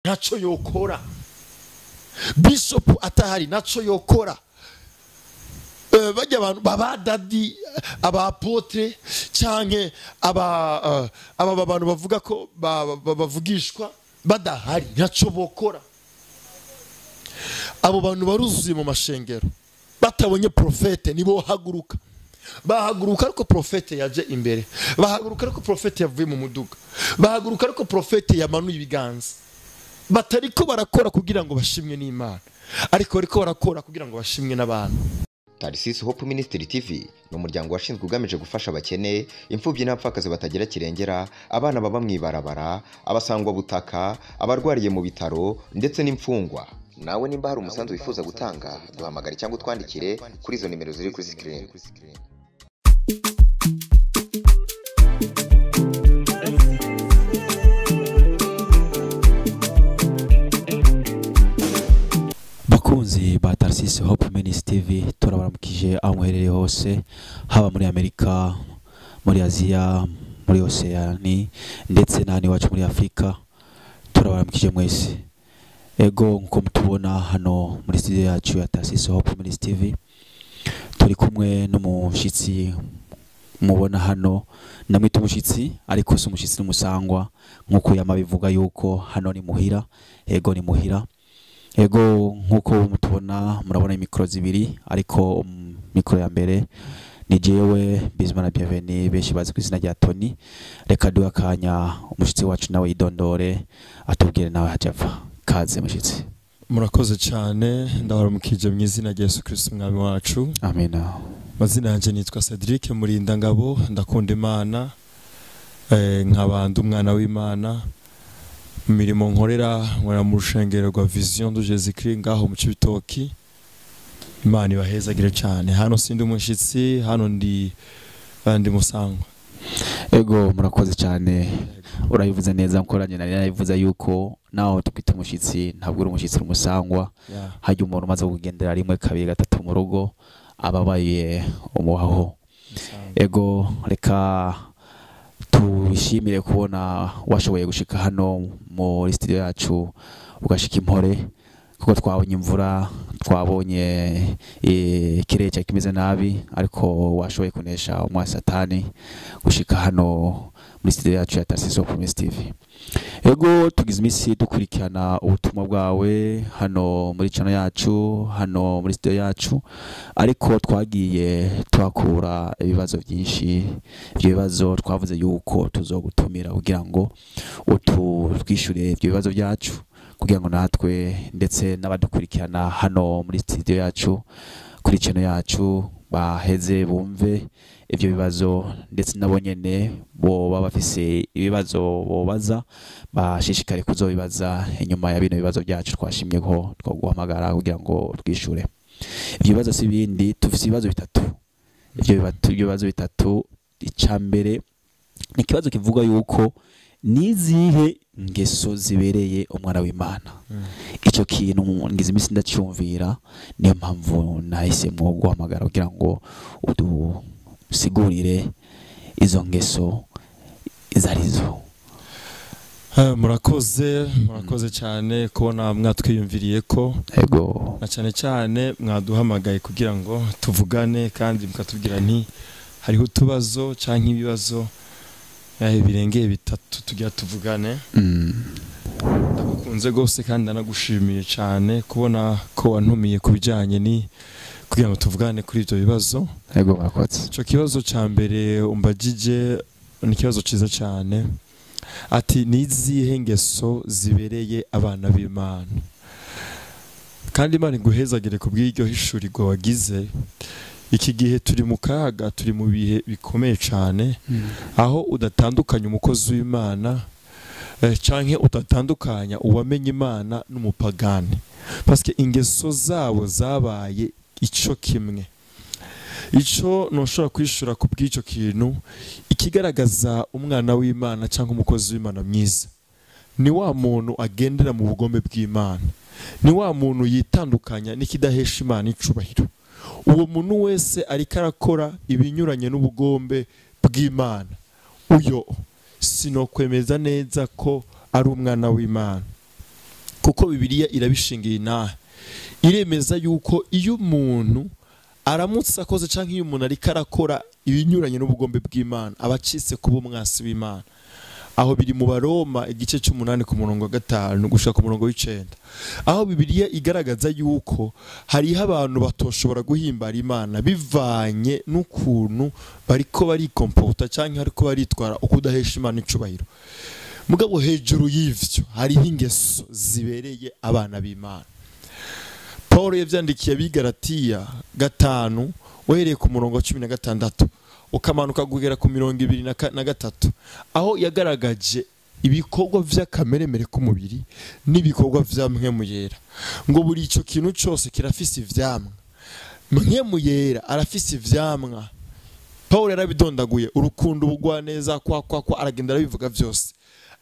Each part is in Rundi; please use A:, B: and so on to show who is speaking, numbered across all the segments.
A: Ntaco yokora. Bishop atahari ntaco yokora. Bajya abantu baba dadi aba apôtre canke aba aba bantu bavuga ko bavugishwa badahari ntaco bokora. Abo bantu baruzuye mu mashengero batabonye profete nibo haguruka. Bahaguruka ariko profete yaje imbere, bahaguruka ariko profete yavuye mu muduga, bahaguruka ariko profete yamanuye ibiganza. Batariko barakora kugira ngo bashimwe n'Imana, ariko bariko barakora kugira ngo bashimwe n'abantu.
B: Tarsis Hope Ministry TV ni umuryango washinzwe ugamije gufasha abakene, imfubyi n'abapfakazi batagira kirengera, abana baba mwibarabara, abasangwa butaka, abarwariye mu bitaro ndetse n'imfungwa. Nawe nimba hari umusanzu wifuza gutanga, duhamagare cyangwa utwandikire kuri izo nimero ziri kuri screen.
C: Bakunzi ba Tarsis Hope Ministry TV, turabaramukije aho muherereye hose, haba muri Amerika, muri Aziya, muri Oceani ndetse n'ahandi iwacu muri Afrika, turabaramukije mwese. Ego nkuko mutubona hano muri studio yacu ya Tarsis Hope Ministry TV, turi kumwe n'umushitsi mubona hano. Ndamwita umushitsi ariko si umushitsi, n'umusangwa, nkuko yamabivuga yuko hano ni muhira. Ego ni muhira. Ego nkuko mutubona murabona imikro zibiri, ariko mikro ya mbere ni jewe Bizimana Bienvenue, benshi bazi ku izina rya Tony. Reka duhe akanya umushitsi wacu nawe yidondore, atubwire nawe hajava. Kaze mushitsi.
D: Murakoze cyane, ndabaramukije mu izina rya Yesu Kristo umwami wacu.
C: Amina.
D: Mazina yanje nitwa Cedric Murindangabo, ndakunda Imana, nkabanda umwana w'Imana. Mirimo nkorera nkora mu rushengero rwa Vision de Jésus Christ ngaho mu Cibitoki. Imana ibahezagire cyane. Hano sindi umushitsi, hano ndi musangwa.
C: Ego murakoze cyane, urabivuze neza nkoranye nari nabivuze yuko naho tukwita umushitsi ntabwo uri umushitsi, umusangwa. Hajya umuntu umaze kugendera rimwe kabiri gatatu mu rugo ababaye umuhaho. Ego reka tubishimire kubona washoboye gushika hano muri studio yacu ugashika impore, kuko twabonye imvura, twabonye ikirere kimeze nabi, ariko washoboye kunesha umwa satani gushika hano muri studio yacu ya Tarsis Hope Ministry TV. Ego tugize imisi dukurikirana ubutumwa bwawe hano muri channel yacu, hano muri studio yacu, ariko twagiye twakura ibibazo byinshi. Ibyo bibazo twavuze yuko tuzogutumira kugira ngo utwishyure ibyo bibazo byacu, kugira ngo natwe ndetse n'abadukurikirana hano muri studio yacu kuri channel yacu baheze bumve ibyo bibazo, ndetse nabo nyene bo baba bafise ibibazo bobaza bashishikare kuzobibaza inyuma ya bino bibazo byacu. Twashimye ko twaguhamagara kugira ngo twishure ibyo bibazo. Si bindi, tufise ibibazo bitatu. Ibyo bibazo bitatu, icambere ni ikibazo kivuga yuko nizihe ngeso zibereye umwana w'Imana. Ico kintu ngize imisi ndacyumvira, niyo mpamvu nahisemo guhamagara kugira ngo udusigurire izo ngeso izarizo.
D: Murakoze, murakoze cyane kubona mwatwiyumviriye ko.
C: Ego
D: na cyane cyane mwaduhamagaye kugira ngo tuvugane, kandi mukatubwira nti hariho utubazo canke ibibazo birengeye bitatu tugira tuvugane. Ndagukunze gose kandi ndanagushimiye cyane kubona ko wantumiye kubijanye ni kugira ngo tuvugane kuri ibyo bibazo.
C: Ego murakoze.
D: Ico kibazo ca mbere umbajije ni ikibazo ciza cyane. Ati nizihe ngeso zibereye abana b'Imana? Kandi Imana iguhezagire kubw'iryo hishurirwa wagize. Iki gihe turi mu kaga, turi mu bihe bikomeye cyane, aho udatandukanya umukozi w'Imana canke udatandukanya uwamenye Imana n'umupagani, parce que ingeso zabo zabaye ico kimwe. Ico noshobora kwishura kubw'icyo kintu, ikigaragaza umwana w'Imana cyangwa umukozi w'Imana mwiza ni wa muntu agendera mu bugombe bw'Imana, ni wa muntu yitandukanya n'ikidahesha Imana icubahiro. Uwo muntu wese ariko arakora ibinyuranye n'ubugombe bw'Imana, uyo sinokwemeza neza ko ari umwana w'Imana. Kuko Bibiliya irabishingiye inaha, iremeza yuko iyo umuntu aramutse akoze canke iyo umuntu ariko arakora ibinyuranye n'ubugombe bw'Imana, aba acitse kuba umwasi w'Imana. Aho biri mu Baroma igice c'8 ku murongo wa 5 gushika ku murongo w'9, aho Bibiliya igaragaza yuko hariho abantu batoshobora guhimbara Imana bivanye n'ukuntu bariko barikomporta canke hariko baritwara ukudahesha Imana icubahiro. Mugabo hejuru y'ivyo hariho ingeso zibereye abana b'Imana. Paul yavyandikiye abigaratiya 5 uhereye ku murongo wa 16 ukamanuka kugera ku 23, aho yagaragaje ibikorwa vy'akameremere k'umubiri n'ibikorwa vya Mpwemu Yera. Ngo buri ico kintu cose kirafise ivyamwa. Mpwemu Yera arafise ivyamwa. Paul yarabidondaguye, urukundo, ubugwaneza, kwa kwa kwa, aragenda arabivuga vyose.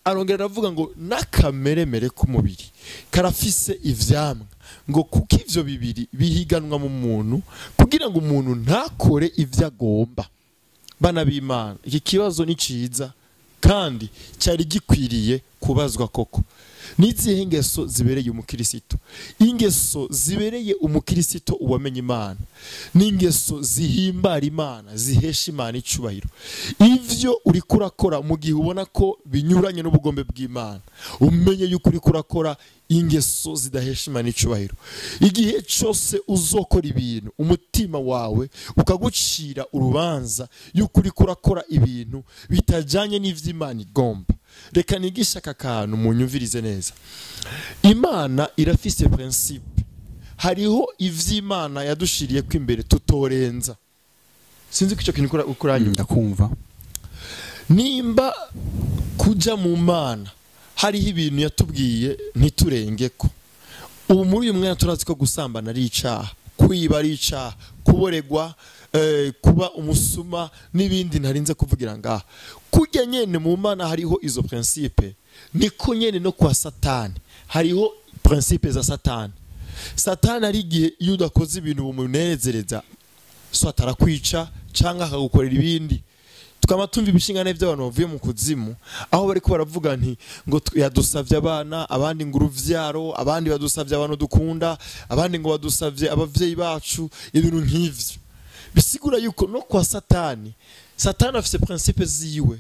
D: Arongera aravuga ngo n'akameremere k'umubiri karafise ivyamwa, ngo kuko ivyo bibiri bihiganwa mu muntu kugira ngo umuntu ntakore ivyo agomba. Bana b'Imana, iki kibazo ni ciza kandi cyari gikwiriye kubazwa koko. Nizihe ingeso zibereye umukirisito? Ingeso zibereye umukirisito uwamenye Imana ni ingeso zihimbara Imana, zihesha Imana icubahiro. Ivyo uriko urakora mu gihe ubona ko binyuranye n'ubugombe bw'Imana, umenye yuko uriko urakora ingeso zidahesha Imana icubahiro. Igihe cyose uzokora ibintu umutima wawe ukagucira urubanza yuko uriko urakora ibintu bitajanye n'ivy'Imana igomba. Reka nigisha aka kantu munyumvirize neza. Imana irafise principe. Hariho ivy'Imana yadushiriye ko imbere tutorenza. Sinzi ko ico kintu ukuranyuma.
C: Ndakumva.
D: Nimba kuja mu Mana hariho ibintu yatubwiye ntiturengeko. Ubu muri uyu mwanya turazi ko gusambana ari icaha, kwiba ari icaha, kuboregwa, kuba umusuma n'ibindi ntarinze kuvugira ngaha. Kujya nyene mu Mana hariho izo principe, niko nyene no kwa Satani hariho principe za Satani. Satani ari igihe iyo udakoze ibintu bumunezereza, so atarakwica canke akagukorera ibindi. Tukaba tumva ibishingane by'abantu bavuye mu kuzimu, aho bariko baravuga nti ngo yadusavye abana, abandi ngo uruvyaro, abandi badusavye abantu dukunda, abandi ngo badusavye abavyeyi bacu, ibintu nk'ivyo. Bisigura yuko no kwa Satani, Satani afise principe ziwe.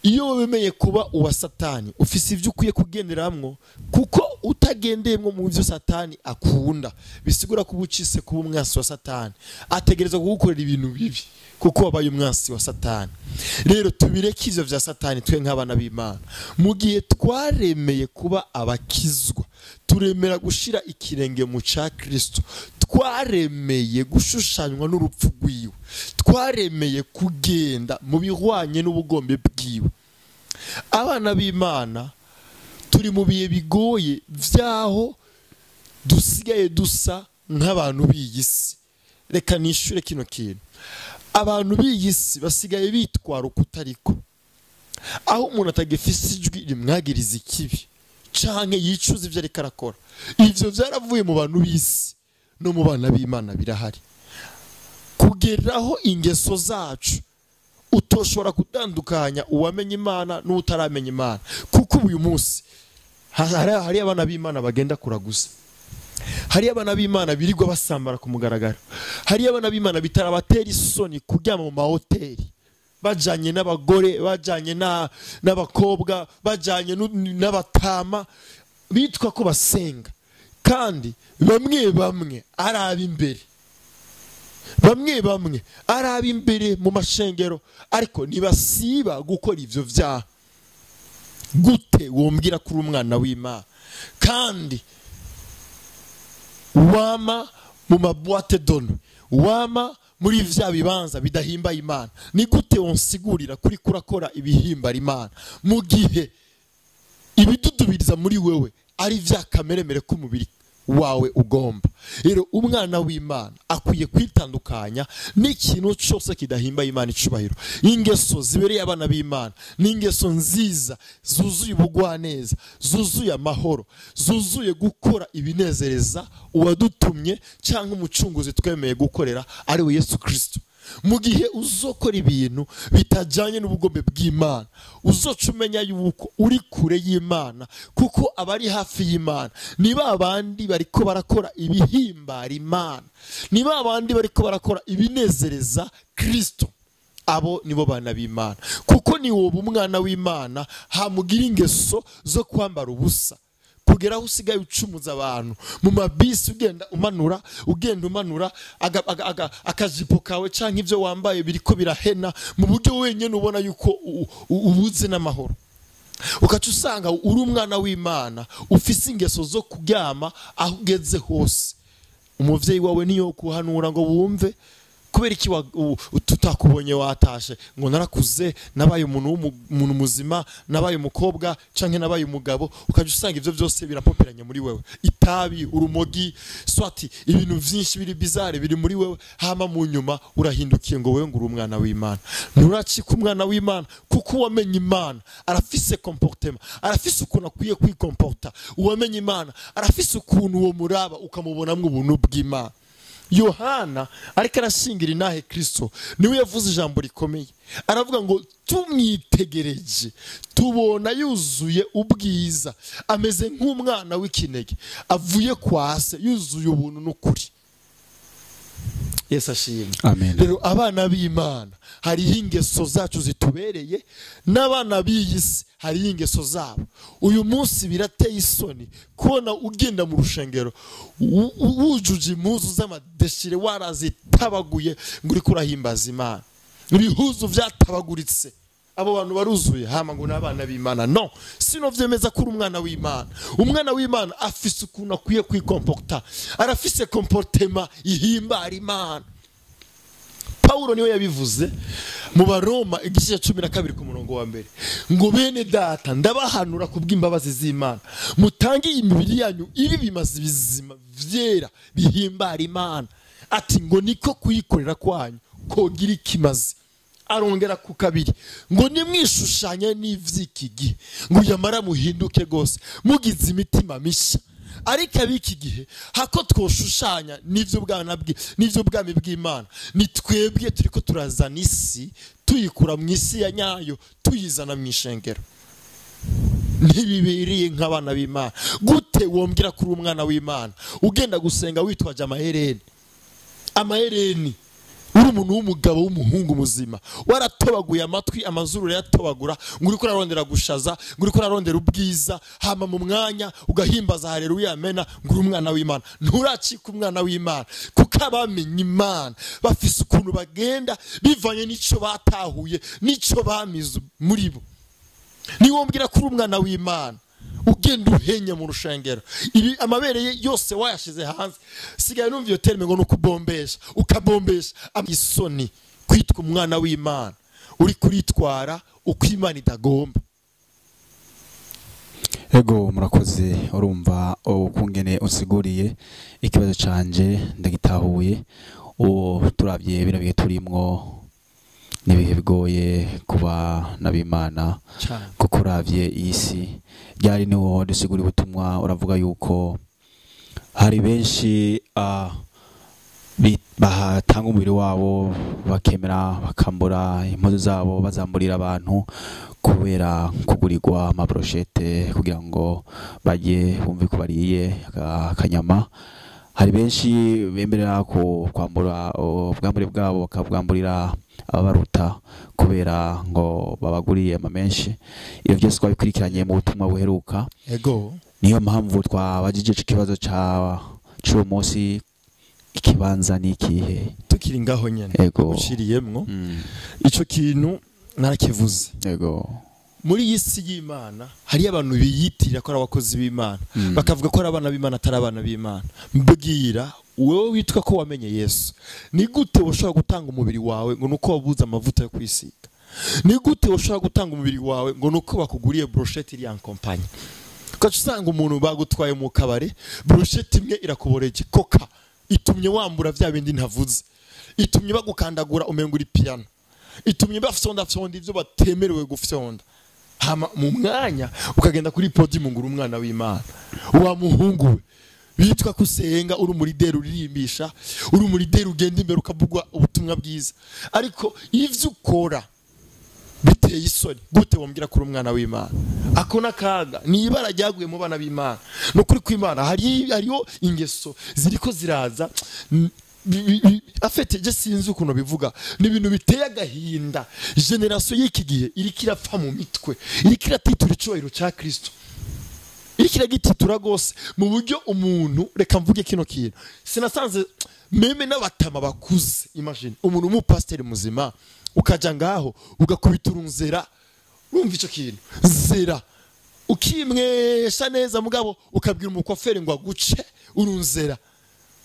D: Iyo wemeye kuba uwa Satani, ufise ivyo ukwiye kugenderamwo, kuko utagendeyemwo mu byo Satani akunda, bisigura kuba ucise kuba umwasi wa Satani. Ategerezwa kugukorera ibintu bibi kuko wabaye umwasi wa Satani. Rero tubireke ivyo vya Satani twe nk'abana b'Imana. Mu gihe twaremeye kuba abakizwa, turemera gushira ikirenge mu ca Kristo, twaremeye gushushanywa n'urupfu rwiwe, twaremeye kugenda mu bihwanye n'ubugombe bwiwe. Abana b'Imana turi mu bihe bigoye vyaho dusigaye dusa nk'abantu b'iyisi. Reka nishure kino kintu. Abantu b'iyisi basigaye bitwara ukutariko, aho umuntu atagifise ijwi rimwagiriza ikibi canke yicuza ivyo ariko arakora. Ivyo vyaravuye mu bantu b'isi no mu bana b'Imana birahari. Kugeraho ingeso zacu utoshobora kutandukanya uwamenye Imana n'utaramenya Imana, kuko uyu munsi hari abana b'Imana bagenda kuraguza, hari abana b'Imana birirwa basambara ku mugaragaro, hari abana b'Imana bitarabatera isoni kuryama mu mahoteli bajanye n'abagore, bajanye n'abakobwa, bajanye n'abatama bitwa ko basenga, kandi bamwe bamwe araba imbere, bamwe bamwe araba imbere mu mashengero, ariko ntibasiba gukora ivyo vyaha. Gute wombwira kuri umwana w'Imana kandi wama mu maboîte d'honneur, wama muri vya bibanza bidahimba Imana? Ni gute wonsigurira kuri kurakora ibihimbara Imana mu gihe ibidudubiriza muri wewe ari vya kameremere k'umubiri wawe ugomba? Rero umwana w'Imana akwiye kwitandukanya n'ikintu cyose kidahimba Imana icubahiro. Ingeso zibereye abana b'Imana ni ingeso nziza zuzuye ubugwaneza, zuzuye amahoro, zuzuye gukora ibinezereza uwadutumye cyangwa umucunguzi twemeye gukorera ari we Yesu Kristo.
A: Mu gihe uzokora ibintu bitajyanye n'ubugombe bw'Imana, uzoca umenya yuko uri kure y'Imana, kuko abari hafi y'Imana ni ba bandi bariko barakora ibihimbara Imana, ni ba bandi bariko barakora ibinezereza Kristo. Abo nibo bana b'Imana, kuko ni wowe umwana w'Imana hamugira ingeso zo kwambara ubusa kugera aho usigaye ucumuza abantu mu mabisi, ugenda umanura akajipo kawe canke ivyo wambaye biriko birahena mu buryo wenyene ubona yuko ubuze n'amahoro. Ukaca usanga uri umwana w'Imana ufise ingeso zo kuryama aho ugeze hose. Umuvyeyi wawe niyo kuhanura ngo wumve kubera iki tutakubonye watashe, ngo narakuze nabaye umuntu muzima, nabaye umukobwa canke nabaye umugabo. Ukaje usanga ivyo byose birapoperanye muri wewe, itabi, urumogi, swati, ibintu vyinshi biri bizarre biri muri wewe. Hama mu nyuma urahindukiye ngo wewe nguri umwana w'Imana. Nturacika umwana w'Imana, kuko uwamenye Imana arafise comportement, arafise ukuntu akwiye kwikomporta. Uwamenye Imana arafise ukuntu uwo muraba ukamubonamwo ubuntu bw'Imana. Yohana ariko arashingira inahe Kristo, niwe yavuze ijambo rikomeye, aravuga ngo tumwitegereje tubona yuzuye ubwiza, ameze nk'umwana w'ikinege avuye kwa se, yuzuye ubuntu n'ukuri. Yesu ashimwe.
C: Amen.
A: Rero abana b'Imana hariho ingeso zacu zitubereye, n'abana b'iyi si hariho ingeso zabo. Uyu munsi birateye isoni kubona ugenda mu rushengero wujuje impuzu z'amadeshire warazitabaguye ngo uriko urahimbaza Imana, ibihuzu vyatabaguritse, abo bantu baruzuye hama ngo n'abana b'Imana. No, sino vyemeza ko uri umwana w'Imana. Umwana w'Imana afise ukuntu akwiye kwikomporta, arafise comportement ihimbara Imana. Paulo niwe yabivuze mu Baroma igice cya 12 ku murongo wa mbere, ngo bene data ndabahanura kubw'imbabazi z'Imana, mutange imibiri yanyu ibi bimaze bizima vyera bihimbara Imana, ati ngo niko kuyikorera kwanyu kogira ikimaze. Arongera ku kabiri ngo nimwishushanye n'ivy'iki gihe, ngo yamara muhinduke gose mugize imitima misha. Ariko ab'iki gihe hako twoshushanya n'ivyo bwami bw'Imana, ni twebwe turiko turazana isi, tuyikura mu isi ya nyayo tuyizana mu ishengero. Ntibibereye nk'abana b'Imana. Gute wombwira kuri umwana w'Imana ugenda gusenga witwaje amahereni? Amahereni uri umuntu w'umugabo w'umuhungu muzima, waratobaguye amatwi, amazuru yatobagura, ngo uriko urarondera gushaza, ngo uriko urarondera ubwiza, hama mu mwanya ugahimbaza haleluya amena, ngo uri umwana w'Imana. Nturacika umwana w'Imana, kuko abamenye Imana bafise ukuntu bagenda bivanye n'ico batahuye n'ico bamize muri bo. Niwombwira kuri umwana w'Imana ugenda uhenya mu rushengero, ibi amabere ye yose wayashize hanze, sigaye numva iyo terme ngo nukubombesha, ukabombesha. Isoni kwitwa umwana w'Imana uri kuritwara uko Imana itagomba.
C: Ego, murakoze. Urumva ukungene usiguriye ikibazo canje ndagitahuye. Uwo turavye bino bihe turimwo nibihe bigoye kuba nabimana, kuko uravye isi ryari niwo dusigura ubutumwa, uravuga yuko hari benshi bahatanga umubiri wabo bakemera bakambura impuzu zabo bazamburira abantu kubera kugurirwa amabrochette kugira ngo baje bumve ko bariye akanyama. Hari benshi bemerera ko kwambura ubwambure bwabo bakabwamburira ababaruta kubera ngo babaguriye amamenshi. Iyo byose twabikurikiranye mu butumwa buheruka.
A: Ego,
C: niyo mpamvu twabajije ikibazo ca cy'uwo munsi, ikibanza ni ikihe?
A: Tukiri ngaho nyene uciriyemwo ico kintu narakivuze.
C: Ego,
A: muri iyi si y'Imana hari abantu biyitirira ko ari abakozi b'Imana, bakavuga ko ari abana b'Imana atari abana b'Imana. Mbwira wewe witwa ko wamenye Yesu, ni gute ushobora gutanga umubiri wawe ngo nuko wabuze amavuta yo kwisiga? Ni gute ushobora gutanga umubiri wawe ngo nuko bakuguriye brochette iri en compagnie? Ugaca usanga umuntu bagutwaye mu kabare, brochette imwe irakuboreje, koka itumye wambura vya bindi ntavuze, itumye bagukandagura umenga uri piano, itumye bafyonda fyonda ivyo batemerewe gufyonda. Hama mu mwanya ukagenda kuri podium ngo uri umwana w'Imana. Wa muhungu we, Bitwa kusenga uri muri deri uririmbisha, uri muri deri ugenda imbere ukavugwa ubutumwa bwiza, ariko ivyo ukora biteye isoni. Gute wambwira kuri umwana w'Imana? Ako nakaga ni ibara ryaguye mu bana b'Imana. No kuri kw'Imana hariyo ingeso ziriko ziraza afete je sinzi ukuntu bivuga, ni ibintu biteye agahinda. Generation y'iki gihe iriko irapfa mu mitwe, iriko iratitura icubahiro ca Kristo, iriko iragititura gose mu buryo umuntu, reka mvuge kino kintu, sinasanze meme n'abatama bakuze. Imagine umuntu w'umupasiteri muzima ukaja ngaho ugakubita urunzera, urumva ico kintu zera ukimwesha neza, mugabo ukabwira umukwaferi ngo aguce urunzera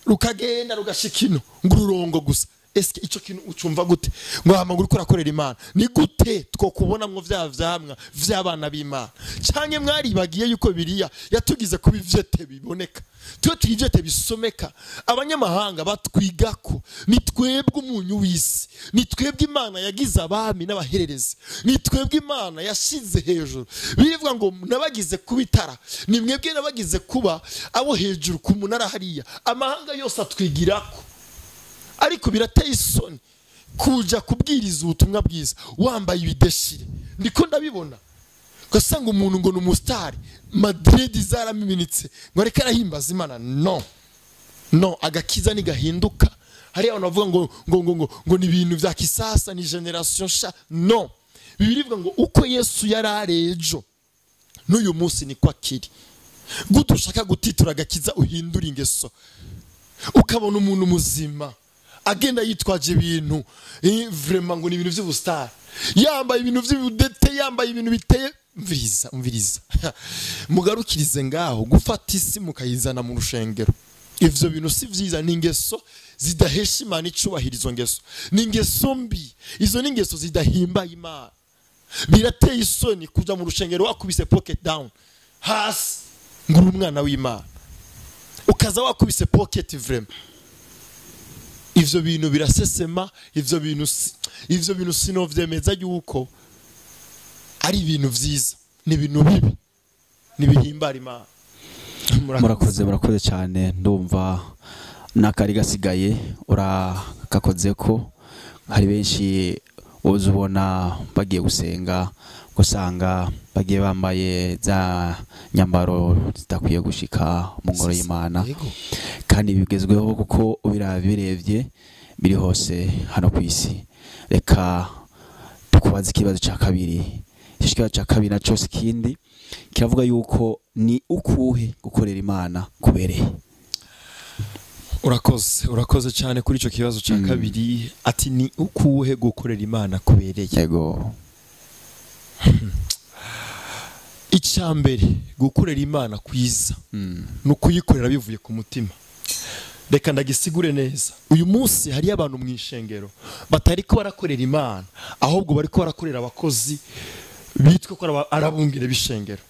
A: rukagenda rugashika ino ngo ururongo gusa. Eske ico kintu ucumva gute? Ngo hama ngo uriko urakorera Imana. Ni gute twokubonamwo vya vyamwa vy'abana b'Imana? Canke mwaribagiye yuko Bibiliya yatugize kuba ivyete biboneka, twe turi ivyete bisomeka, abanyamahanga batwigako. Ni twebwe umunyu w'isi, ni twebwe Imana yagize abami n'abahererezi, ni twebwe Imana yashize hejuru. Bivuga ngo nabagize kuba itara, ni mwebwe nabagize kuba abo hejuru ku munara hariya, amahanga yose atwigirako. Ariko birateye isoni kuja kubwiriza ubutumwa bwiza wambaye ibideshire. Ndiko ndabibona ugasanga umuntu ngo ni umusitari, Madrid zaramiminitse ngo areke arahimbaza Imana. No no, agakiza nigahinduka. Hari abantu bavuga ngo ngo ngo ngo ngo ni ibintu vya kisasa, ni generation sha. No, Bibiliya ivuga ngo uko Yesu yarari ejo n'uyu munsi niko akiri. Gute ushaka gutitura agakiza uhindura ingeso, ukabona umuntu muzima agenda yitwaje ibintu vraiment ngo ni ibintu vy'ubustar, yambaye ibintu vy'ubudete, yambaye ibintu biteye. Mviriza, mviriza, mugarukirize ngaho gufata isi mukayizana mu rushengero. Ivyo bintu si vyiza, ni ingeso zidahesha Imana icubahirizo, ngeso ni ingeso mbi, izo ni ingeso zidahimba Imana. Birateye isoni kuja mu rushengero wakubise pocket down hasi ngo uri umwana w'Imana, ukaza wakubise pocket vraiment. Ivyo bintu birasesema, ivyo bintu sinovyemeza yuko ari ibintu vyiza, ni ibintu bibi, ni bihimbara Imana.
C: Murakoze, murakoze cyane. Ndumva nakari gasigaye urakakoze ko hari benshi uzubona bagiye gusenga usanga bagiye bambaye za nyambaro zitakwiye gushika mu ngoro y'Imana, kandi bigezweho kuko ubirabirebye biri hose hano ku isi. Reka tukubaze ikibazo cya kabiri. Icyo kibazo cya kabiri naco sikindi kiravuga yuko ni ukuhe gukorera Imana kubereye.
D: Urakoze, urakoze cyane kuri ico kibazo cya kabiri, ati ni ukuhe gukorera Imana kubereye.
C: Yego.
A: Icambere gukorera Imana kwiza no kuyikorera bivuye ku mutima. Reka ndagisigure neza. Uyu munsi hari abantu mu ishengero batariko barakorera Imana, ahubwo bariko barakorera abakozi bitwa ko arabungire bishengero.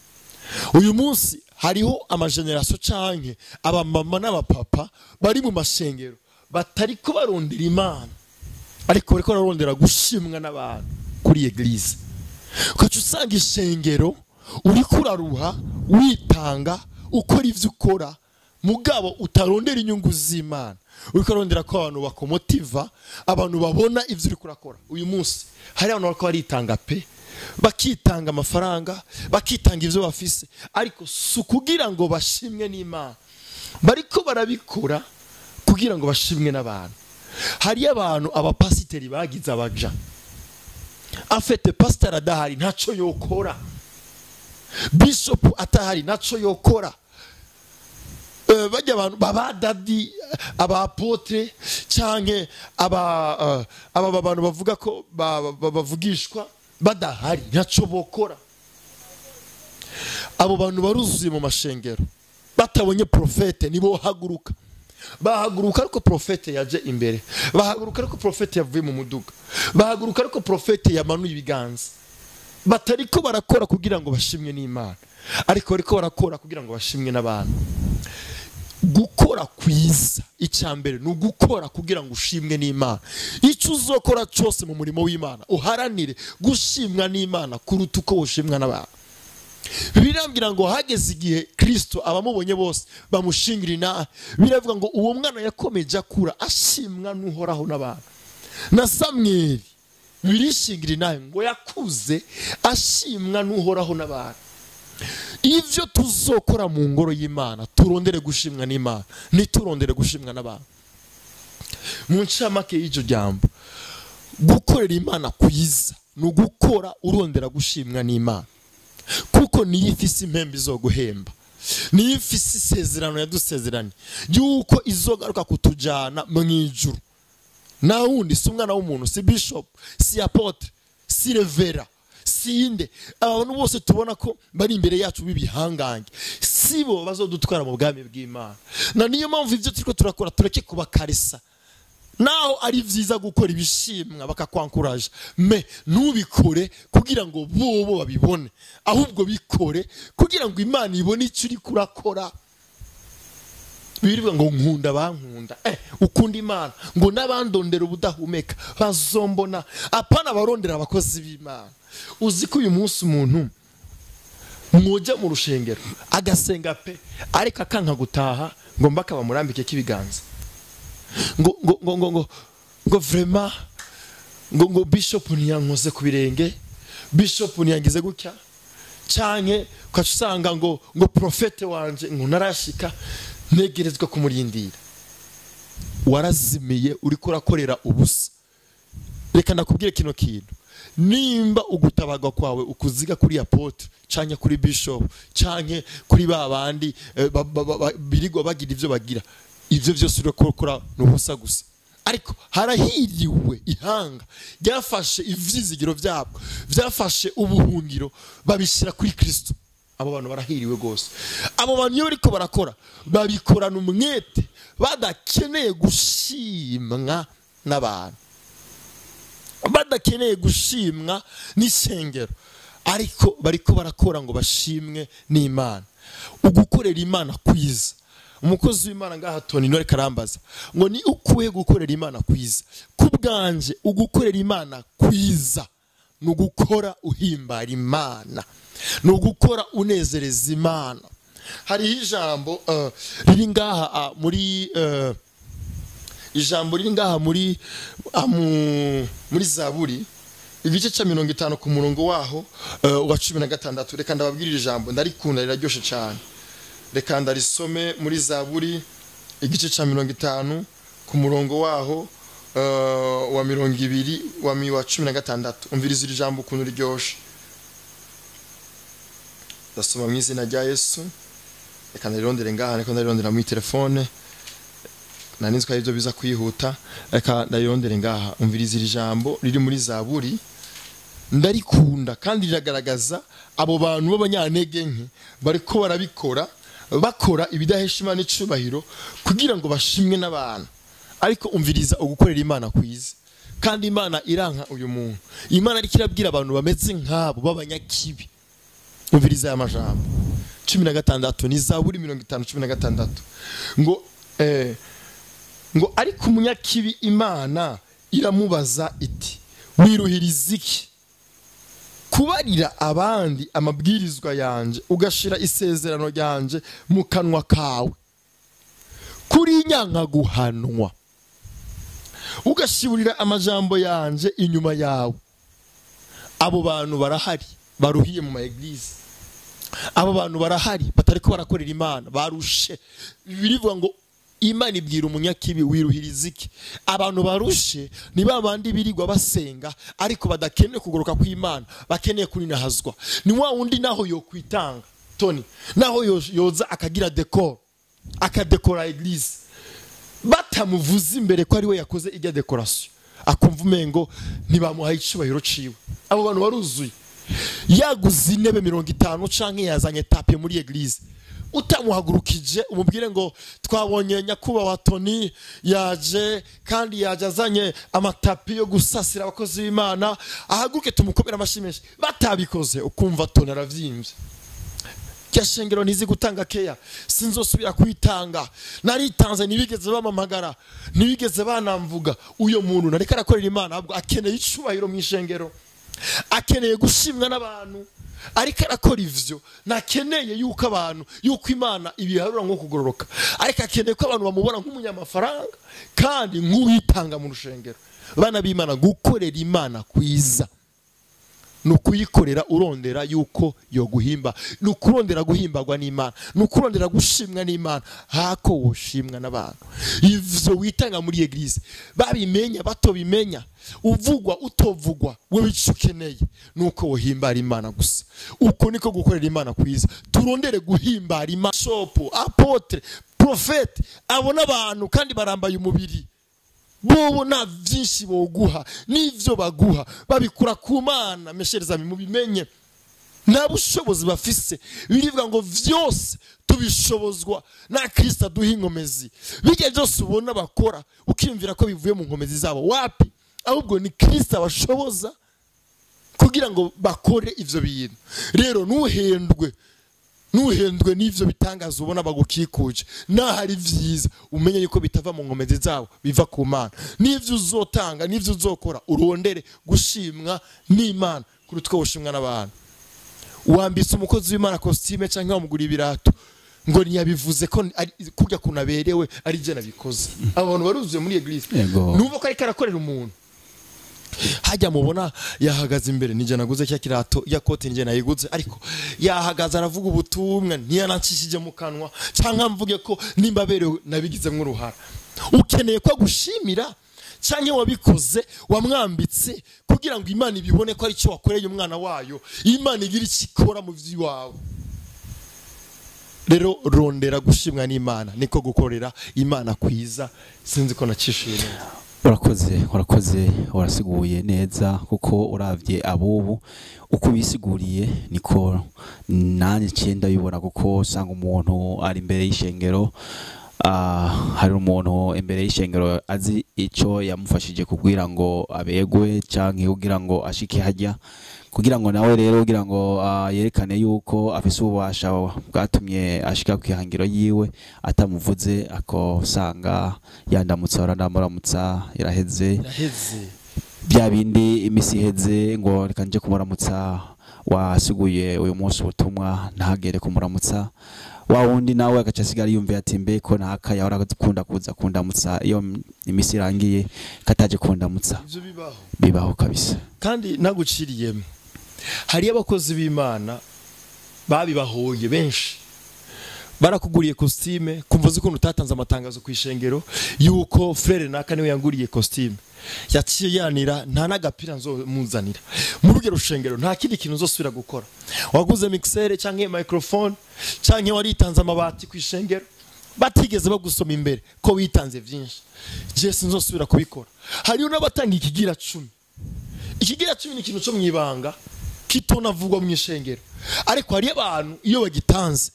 A: Uyu munsi hariho amageneration canke abamama n'abapapa bari mu mashengero batariko barondera Imana, ariko bariko barondera gushimwa n'abantu kuri eglise. Ukaca usanga ishengero uriko uraruha witanga ukora ivyo ukora, mugabo utarondera inyungu z'Imana, uriko urarondera ko abantu bakomotiva, abantu babona ivyo uriko urakora. Uyu munsi hari abantu bariko baritanga pe, bakitanga amafaranga, bakitanga ivyo bafise, ariko si kugira ngo bashimwe n'Imana, bariko barabikora kugira ngo bashimwe n'abantu. Hari abantu abapasiteri bagize abaja, afete pastor adahari ntaco yokora, bishop atahari ntaco yokora, bajya abantu babadadi, abapotre canke aba abantu bavuga ko bavugishwa badahari ntaco bokora. Abo bantu baruzuye mu mashengero batabonye profete nibo haguruka, bahaguruka ariko profete yaje imbere, bahaguruka ariko profete yavuye mu muduga, bahaguruka ariko profete yamanuye ibiganza. Batariko barakora kugira ngo bashimwe n'Imana, ariko bariko barakora kugira ngo bashimwe n'abantu. Gukora kwiza icambere ni ugukora kugira ngo ushimwe n'Imana. Icyo uzokora cyose mu murimo w'Imana uharanire gushimwa n'Imana kuruta uko ushimwa n'abantu. Birambwira ngo hageze igihe Kristo abamubonye bose bamushingira inaha. Biravuga ngo uwo mwana yakomeje akura ashimwa n'Uhoraho n'abantu. Na Samweli birishingira inaha ngo yakuze ashimwa n'Uhoraho n'abantu. Ivyo tuzokora mu ngoro y'Imana turondere gushimwa n'Imana, ntiturondere gushimwa n'abantu. Mu ncamake y'iryo jambo, gukorera Imana kwiza ni ugukora urondera gushimwa n'Imana, kuko niyo ifise impembe izoguhemba, niyo ifise isezerano yadusezeranye yuko izogaruka kutujana mu ijuru. Na wundi si umwana w'umuntu, si bishop, si apotre, si revera, sinde. Abantu bose tubona ko bari imbere yacu b'ibihangange sibo bazodutwara mu bwami bw'Imana. Na niyo mpamvu ivyo turiko turakora tureke kubakarisa. Naho ari vyiza gukora ibishimwa bakakwankuraje, me ntubikore kugira ngo bobo babibone, ahubwo bikore kugira ngo Imana ibone icyo uri kurakora. Birivuga ngo nkunda bankunda, ukunda Imana ngo n'abandondera ubudahumeka bazombona. Apana barondera abakozi b'Imana. Uzi ko uyu munsi umuntu mwoja mu rushengero agasenga pe, ariko akanka gutaha ngo mbaka bamurambike kibiganza, ngo ngo ngo ngo ngo ngo vraiment ngo ngo bishop ntiyankoze ku birenge, bishop ntiyangize gutya, canke ukacusanga ngo ngo profete wanje ngo narashika ntegerezwa kumurindira. Warazimiye, uriko urakorera ubusa. Reka ndakubwire kino kintu, nimba ugutabagwa kwawe ukuziga kuri apotre canke kuri bishop canke kuri babandi birigwa bagira ivyo bagira, ivyo byose urakora n'ubusa gusa. Ariko harahiriwe ihanga ryafashe ivyizigiro byabo, byafashe ubuhungiro babishyira kuri Kristo. Abo bantu barahiriwe gose. Abo bantu iyo bariko barakora babikorana umwete, badakeneye gushimwa n'abantu, badakeneye gushimwa n'ishengero, ariko bariko barakora ngo bashimwe n'Imana. Ugukorera Imana kwiza. Umukozi w'Imana ngaha Tony Nore karambaza ngo ni ukuye gukorera Imana kwiza. Kubganje ugukorera Imana kwiza ni ugukora uhimbara Imana, ni ugukora unezereza Imana. Hari ijambo riri ngaha muri ijambo riri ngaha muri Zaburi igice ca 50 ku murongo waho wa 16. Reka ndababwirira ijambo ndarikunda riraryoshe cyane. Reka ndarisome muri Zaburi igice ca 50 ku murongo waho wa 20 wa 16. Umviriza iri jambo ukuntu riryoshe. Ndasoma mu izina rya Yesu. Reka ndarirondere ngaha, reka ndarirondera muri telefone, nari ko aribyo biza kwihuta. Reka ndarirondere ngaha. Umviriza iri jambo riri muri Zaburi, ndarikunda kandi riragaragaza abo bantu b'abanyantege nke bariko barabikora, bakora ibidahesha Imana icubahiro kugira ngo bashimwe n'abantu. Ariko umviriza ugukorera Imana kwiza. Kandi Imana iranka uyu muntu. Imana ariko irabwira abantu bameze nk'abo b'abanyakibi. Umviriza aya majambo 16, ni Zaburi 50:16 ngo ngo ariko umunyakibi Imana iramubaza iti wiruhiriza iki kubarira abandi amabwirizwa yanje, ugashira isezerano ryanje mu kanwa kawe, kuri nyanka guhanwa, ugashiburira amajambo yanje inyuma yawe. Abo bantu barahari baruhiye mu ma eglise, abo bantu barahari batariko barakorera Imana, barushe. Birivuga ngo Imana ibwira umunyakibi wiruhiriza iki. Abantu barushe ni babandi birigwa basenga ariko badakeneye kugoroka kw'Imana, bakeneye kurinahazwa. Ni wa wundi naho yo kwitanga Tony, naho yoza akagira decor, akadekora eglise, batamuvuza imbere ko ari we yakoze ijya decoration, akumva umengo ntibamuhaye icubahiro ciwe. Abo bantu baruzuye. Yaguze intebe 50 canke yazanye tapi muri eglise, utamuhagurukije umubwire ngo twabonye nyakubahwa Tony yaje kandi yaje azanye amatapi yo gusasira abakozi b'Imana, ahaguruke tumukomera amashyi menshi. Batabikoze ukumva Tony aravyimbye. Cyashengero ntizi gutanga keya, sinzosubira kwitanga, naritanze ntibigeze bamamagara, ntibigeze banamvuga. Uyo muntu nareka arakorera Imana, ahubwo akeneye icubahiro mu ishengero, akeneye gushimwa n'abantu. Ariko arakora ivyo nakeneye yuko abantu yuko Imana ibiharura nko kugororoka, ariko akeneye ko abantu bamubona nk'umunyamafaranga kandi nk'uwitanga mu rushengero. Bana b'Imana, gukorera Imana kwiza nukuyikorera urondera yuko yo guhimba, nukurondera guhimbagwa n'Imana, nukurondera gushimwa n'Imana hako woshimwa n'abantu. Ivyo witanga muri eglise babimenya batobimenya, uvugwa utovugwa, wewe icukeneye nuko wohimbara Imana gusa. Uko niko gukorera Imana kwiza. Turondere guhimbara Imana. Sopo, apotre, prophète abona abantu kandi barambaye umubiri, bobo na vyinshi boguha n'ivyo baguha babikura ku Mana. Meshereza mubimenye, nta bushobozi bafise. Birivuga ngo vyose tubishobozwa na Kristo aduha inkomezi. Bijya byose ubona bakora ukiyumvira ko bivuye mu nkomezi zabo, wapi? Ahubwo ni Kristo abashoboza kugira ngo bakore ivyo bintu. Rero nuhendwe n'ivyo bitangaza ubona bagukikuje, nahari vyiza umenye yuko bitava mu nkomezi zabo, biva ku Mana. N'ivyo uzotanga n'ivyo uzokora urondere gushimwa n'Imana kuruta uko woshimwa n'abantu. Wambitse umukozi w'Imana costume canke wamugura ibirato ngo ntiyabivuze ko kurya kunaberewe ari je nabikoze. Abantu baruzuye muri eglise, numva ko ariko arakorera umuntu. Hajya mubona yahagaze imbere, nije naguze cya kirato ya kote nije nayiguze, ariko yahagaze aravuga ubutumwa ntiyanancishije mu kanwa cyangwa mvuge ko nimba berewe nabigizemwe uruhara. Ukeneye ko gushimira cyangwa wabikoze wamwambitse kugira ngo Imana ibibone ko ari cyo wakoreye umwana wayo, Imana igira ikikora mu vyiwawe. Rero rondera gushimwa n'Imana, niko gukorera Imana kwiza. Sinzi ko nacishiye.
C: Urakoze warasiguye neza, kuko uravye abubu uko bisiguriye niko nanjye cyenda bibona, kuko usanga umuntu ari imbere y'ishengero, hari umuntu imbere y'ishengero azi ico yamufashije kugira ngo abegwe canke kugira ngo ashike hajya, kugira ngo nawe rero kugira ngo yerekane yuko afise ububasha bwatumye ashika kwihangiro yiwe, atamuvuze akosanga yandamutsa arandamuramutsa iraheze bya bindi imisi iheze ngo reka nje kumuramutsa, wasiguye uyu munsi ubutumwa ntagere kumuramutsa. Wa wundi nawe agaca asigara yumva ati mbe ko naka yahora akunda kuza kundamutsa iyo imisi irangiye kataje kundamutsa.
A: Ivyo
C: bibaho kabisa.
A: Kandi naguciriyemo, hari abakozi b'Imana babibahoye benshi, barakuguriye costume kumva uzi ukuntu utatanze amatangazo ku ishengero yuko frere naka niwe yanguriye costume, yaciye yanira nta nagapira nzomuzanira muri urwo rushengero, nta kindi kintu nzosubira gukora. Waguze mixer canke microphone canke waritanze amabati ku ishengero batigeze bagusoma imbere ko witanze vyinshi, je sinzosubira kubikora. Hariyo n'abatanga ikigira 10. Ikigira 10 ni ikintu cyo mwibanga kitonavugwa mu ishengero, ariko hari abantu iyo bagitanze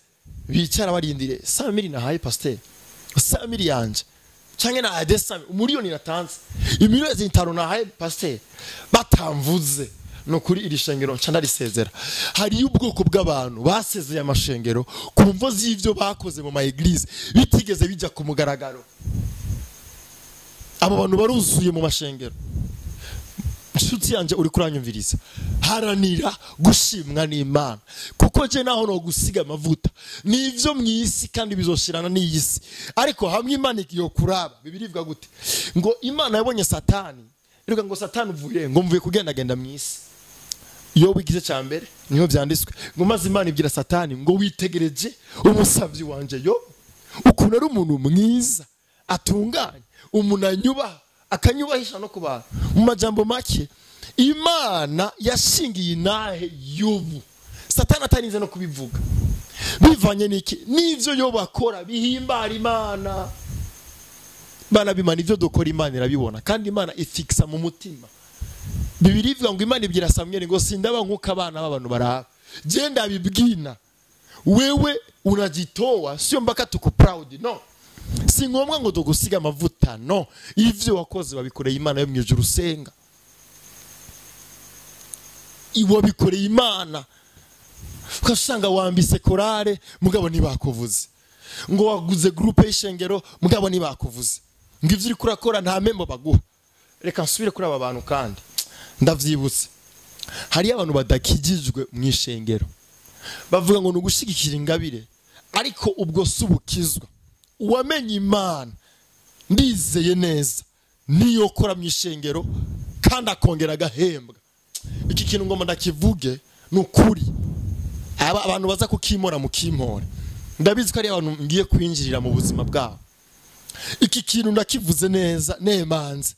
A: bicara barindire 100 nahaye pasteur, 100 yanje canke na 200 umuriyoni natanze, imiliyoni zitanu nahaye pasteur, batamvuze no kuri iri shengero nca ndarisezera. Hari ubwoko bw'abantu basezeye amashengero ku mvo z'ivyo bakoze mu ma eglise bitigeze bijya ku mugaragaro. Abo bantu baruzuye mu mashengero. Nshuti yanje uri kuranyumviriza, haranira gushimwa n'Imana, kuko je naho no gusiga amavuta nivyo mwisi kandi bizoshirana n'iyisi, ariko hamwe Imana igiye kuraba. Bibirivuga gute? Ngo Imana yabonye Satani, iruka ngo Satani uvuye ngo mvuye kugendagenda mwisi. Iyo wigize cyambere niho byanditswe ngo maze Imana ibwira Satani ngo witegereje umusavyi wanje yo ukuntu ari umuntu mwiza atunganye, umuntu anyubaha akanyubahisha no kubantu. Mu majambo make Imana yashingiye inahe Yobu, Satani atarinze no kubivuga. Bivanye niki? Nivyo yo bakora bihimbara Imana. Bana bimana ivyo dukora Imana irabibona, kandi Imana ifixa mu mutima. Bibiri ivuga ngo Imana ibwira Samweli ngo sindaba nkuko abana b'abantu baraba, je ndabibwina wewe unajitoa, sio mpaka tuku proud, no. Si ngombwa ngo tugusiga amavuta, no. Ivyo wakoze babikoreye Imana yo mwijuru usenga, iwo bikoreye Imana. Ukasanga wambise korale mugabo ntibakuvuze, ngo waguze groupe y'ishengero mugabo ntibakuvuze, ngo ivyo uri kurakora nta membo baguha. Reka nsubire kuri aba bantu kandi ndavyibutse. Hari abantu badakijijwe mu ishengero bavuga ngo nugushigikira ingabire, ariko ubwo subukizwa. Uwamenye Imana ndizeye neza niyo kora mu ishengero kandi akongera agahembwa. Iki kintu ngomba ndakivuge nukuri, abantu baza kukimora mukimore, ndabizi ko ari abantu ngiye kwinjirira mu buzima bwabo. Iki kintu ndakivuze neza nemanze.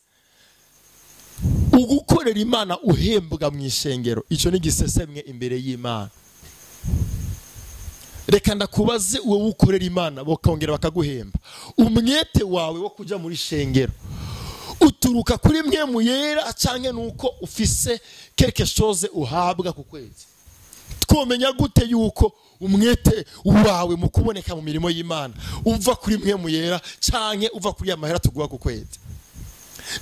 A: Ugukorera Imana uhembwa mu ishengero, ico ni gisesemwe imbere y'Imana. Reka ndakubaze, uwo ukorera Imana bokongera bakaguhemba, umwete wawe wo kuja muri shengero uturuka kuri mwe muyera canke nuko ufise quelque chose uhabwa ku kwezi? Twomenya gute yuko umwete wawe mu kuboneka mu mirimo y'Imana uva kuri mwe muyera canke uva kuri amahera tuguha ku kwezi?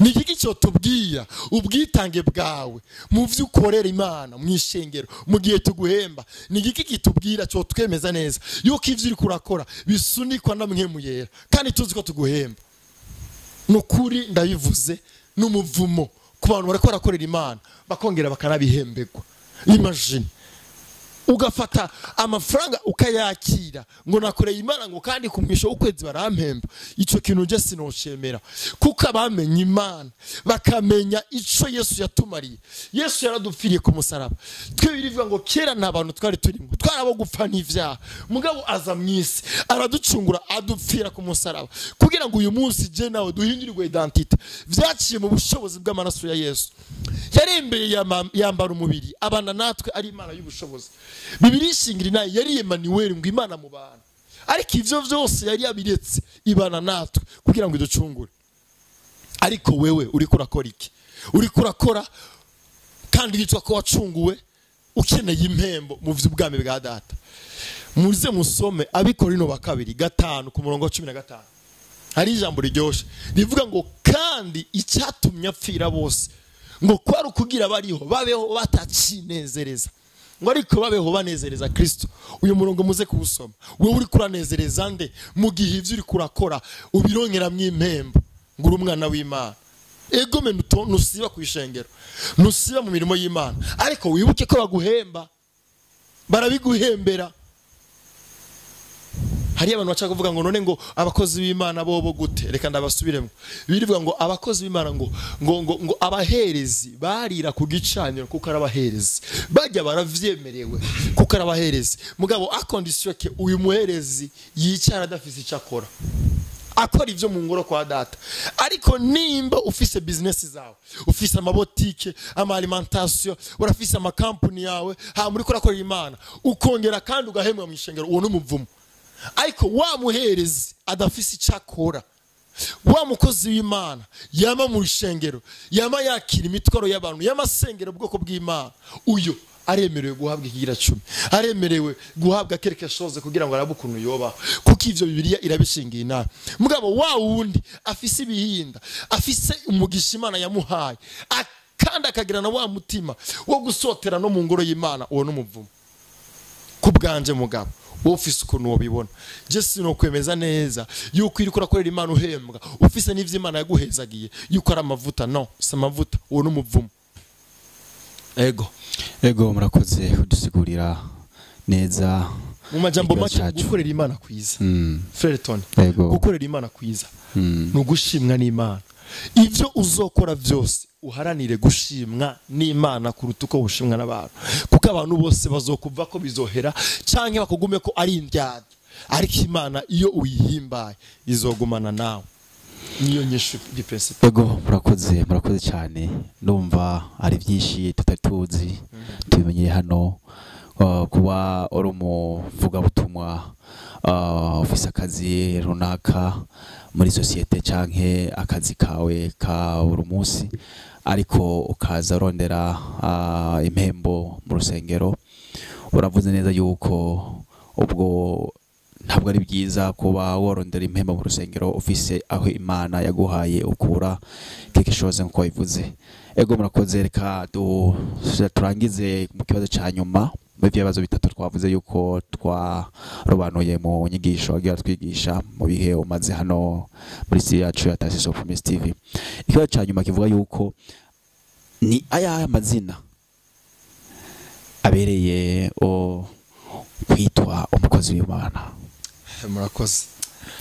A: Ni iki cyo tubwira ubwitange bwawe mu vyo ukorera Imana mu ishengero mu gihe tuguhemba? Ni iki kitubwira cyo twemeza neza yuko ivyo uri kurakora bisunikwa na mwe muyera kandi tuzi ko tuguhemba? Nukuri ndabivuze n'umuvumo ku bantu bariko barakorera Imana bakongera bakanabihembegwa. Imagine ugafata amafaranga ukayakira ngo nakoreye Imana ngo kandi kumwisho ukwezi barampemba. Ico kintu je sinoshemera, kuko abamenye Imana bakamenya ico Yesu yatumariye. Yesu yaradupfiriye ku musaraba. Twe birivuga ngo kera nta bantu twari turimo, twarabo gupfa n'ivyaha, mugabo aza mwisi araducungura adupfira ku musaraba kugira ngo uyu munsi je nawe duhindurirwe identité. Vyaciye mu bushobozi bw'amaraso ya Yesu. Yarembeye yambara umubiri abana natwe ari Imana y'ubushobozi. Bibiliya ishingira nayo yari Emmanuel, ngo Imana mu bantu, ariko ivyo vyose yari yabiretse ibana natwe kugira ngo iducungure. Ariko wewe uriko urakora iki? Uriko urakora kandi yitwa ko wacunguwe, ukeneye impembo mu vy'ubwami bwa data. Muze musome Abikorino ba kabiri 5 ku murongo wa 15. Hari ijambo riryoshe rivuga ngo kandi icyatumye apfira bose ngo kwari ukugira bariho babeho batacinezereza, ngo ariko babeho banezereza Kristo. Uyu murongo muze kuwusoma. Wewe uri kuranezereza nde mu gihe ivyo uri kurakora ubirongera mwimpembo ngo uri umwana w'Imana? Ego me nusiba kwishengero, nusiba mu mirimo y'Imana, ariko wibuke ko baguhemba, barabiguhembera. Hari abantu bacha kuvuga ngo none ngo abakozi b'Imana bobo gute? Reka ndabasubiremo. Birivuga ngo abakozi b'Imana ngo ngo ngo, ngo abaherezi barira ku gicaniro kuko arabaherezi, bajya baravyemerewe kuko arabaherezi. Mugabo a condition ke uyu muherezi yicara adafise icakora, akora ivyo mu ngoro kwa data. Ariko nimba ufise business zawe, ufise amabotike, ama alimentation, urafise ama company yawe, ha muri kurakora Imana ukongera kandi ugahemwa mu ishengero, uwo n'umuvumo. Ariko wa muherezi adafise icakora, wa mukozi w'Imana yama mu ishengero, yama yakira imitwaro y'abantu, yama sengero ubwoko bw'Imana, uyo aremerewe guhabwa ikigira 10, aremerewe guhabwa quelque chose kugira ngo arabukuntu yoba, kuko ivyo Bibiliya irabishingiye inama. Mugabo wa wundi afise ibihinda, afise umugisha Imana yamuhaye, kandi akagira na wa mutima wo gusotera no mu ngoro y'Imana, uwo n'umuvumo kubganje. Mugabo ufise ukuntu wobibona, je sinokwemeza neza yuko iri kurakorera Imana uhembwa, ufise n'ivyo Imana yaguhezagiye yuko ari amavuta. No, si amavuta, uwo n'umuvumo. Ego
C: ego, murakoze kudusigurira neza
A: mu majambo make. Gukorera Imana kwiza, Frère Tony, gukorera Imana kwiza nugushimwa n'Imana. Ivyo uzokora vyose uharanire gushimwa n'Imana kuruta uko ushimwa n'abantu, kuko abantu bose bazokuva ko bizohera canke bakugume ko ari indyarya, ariko Imana iyo uyihimbaye izogumana nawe. Niyo nyishu di principe.
C: Ego, murakoze, murakoze cyane. Ndumva ari byinshi tutatuzi tubimenye hano. Kuba uri umuvugabutumwa, ufise akazi runaka muri societe canke akazi kawe ka buri munsi, ariko ukaza urondera impembo mu rusengero, uravuze neza yuko ubwo ntabwo ari byiza kuba worondera impembo mu rusengero ufise aho Imana yaguhaye ukura quelque chose nkuko wabivuze. Ego, murakoze. Reka turangize mu kibazo ca nyuma muri bya bibazo bitatu twavuze yuko twarobanuye mu nyigisho wagiye twigisha mu bihe umaze hano muri si yacu ya Tarsis of Promise TV. Ikibazo ca nyuma kivuga yuko ni ayahe amazina abereye kwitwa umukozi w'Imana?
D: Murakoze.